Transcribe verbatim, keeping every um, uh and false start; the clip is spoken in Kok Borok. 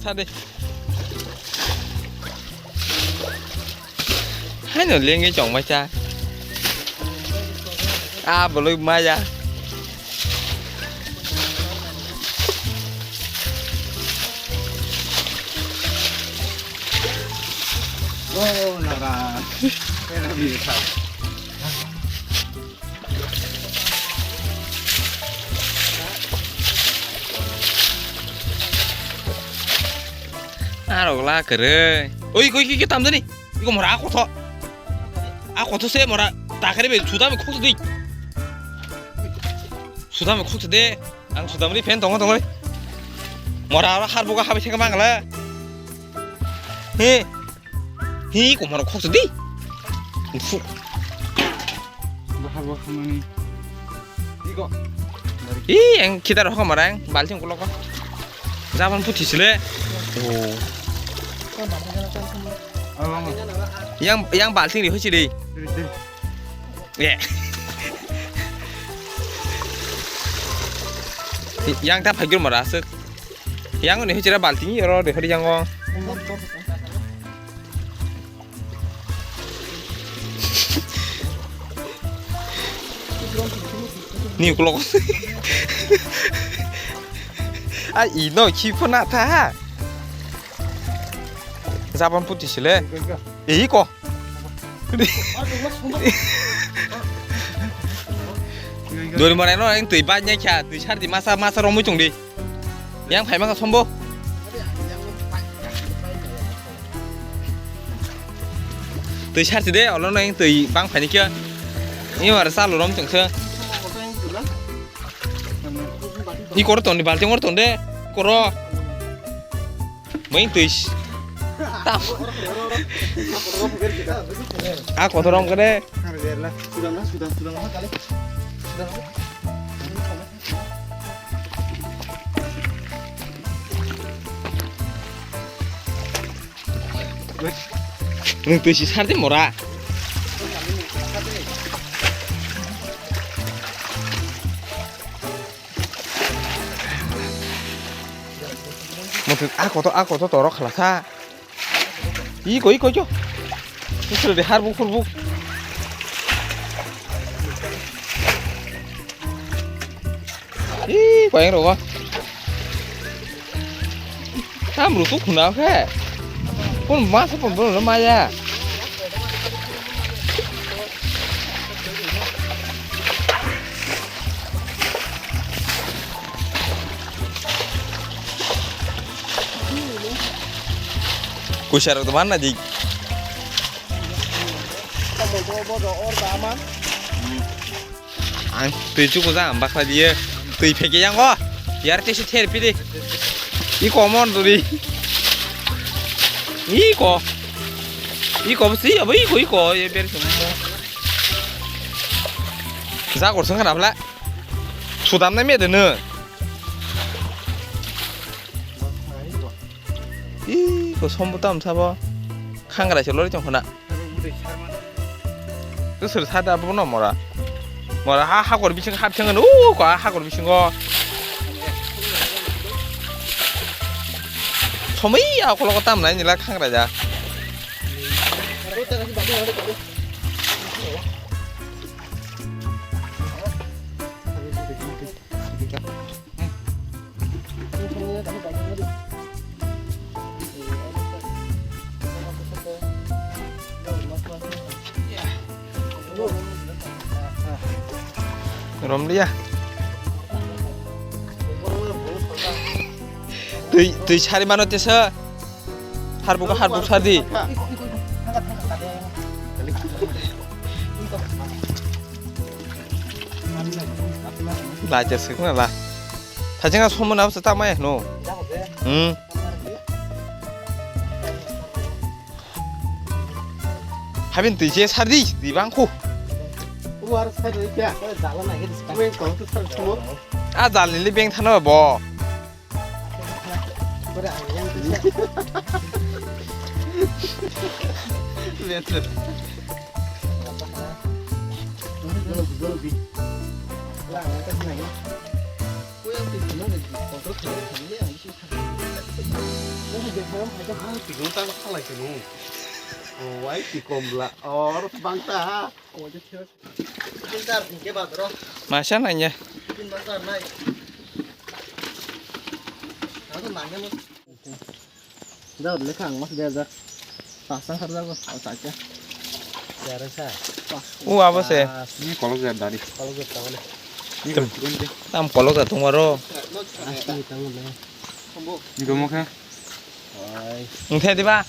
Sadi. Haino lengwi chongmai cha. Ah, boloi maya. Oh, nara. Era mi sa. Arok la kwrwi. Oi, koi ki, ki tam jani? Iko mora a kotho. A kotho se mora. Takare be suda me khoksa di. Suda me khoksa de. Ang suda mani fan tongo tongo. Mora aro har buga habai theka mangala. He. Hi, komoro khoksa di. Ufu. Bahar bahar mani. Iko. Ih, yang kita roh kemarin, balting kulok. Zaman putih sile. Oh. Yang, yang balting di hoci di. Di, di. Ya. Yang tak pagir marasuk. Yang ini hoci balting oro di hoci yang. Ni ukulok. Ai, ino, khi phone na tha. Japan puti sile. Ei ko. Dori marai no, ang twi ba nya kha, twi sar di masa, masa romwi chong di. Yang phai mangkha sombo. Twi sarchi de, olo no yang twi bang phai ni khe. Ni war sa lo rom chong se. Ni koro ton di balting koro ton de. Koro. Main twi. Tam. A kotor rom kare. Nwng twi si sar de mora. Mutu a koto, a koto toro khala sa. Iko, iko, iko. Kusur de har buk, hur buk. Ih, koyang rogo. Tam rutuk khuna khe. Pun masa pun pun maya. Kusa rok to mana di. Ang twi chuku ja ang bakla diye. Twi pheke yang o. Yar tisi ther pidi. Iko mon duri. Iko. Iko bisi abo iko iko ye ber sung mo. Ja kor sung kana bla. Sudam na me de ne. Ih, ko sombo tam sabo. Khangrai se lori tong khona. Kusur sa da bono mora. Mora ha hakor bising hap thang no ko hakor bisingo. Somai ya ko logo tam nai nila khangrai ja. Romliya. Twi, twi sari mano tesa. Harbuk, harbuk sadi. Laja sikna la. Thajeng a somo na bwsa ta maya hwno. Hmm. Habin twi je sardi, di bangkhu. A jal nili beng thano bo. Tigo tang salai kunu. Oh, wai tikom bla. Or bangta. Filter hingke bazaro. Masa nanya. Tin bazar nai. Aku nanya mo. Jauh lekha ang mas dia jak. Pasang kerja aku. Oh, tak ya. Siapa sa? U apa sih? Ini kolok ya dari. Kalau gue tahu nih. Ini kolok ya. Tam kolok ya tunggu ro. Asli tahu nih. Ini gemuk ya. Hai. Nggak tiba.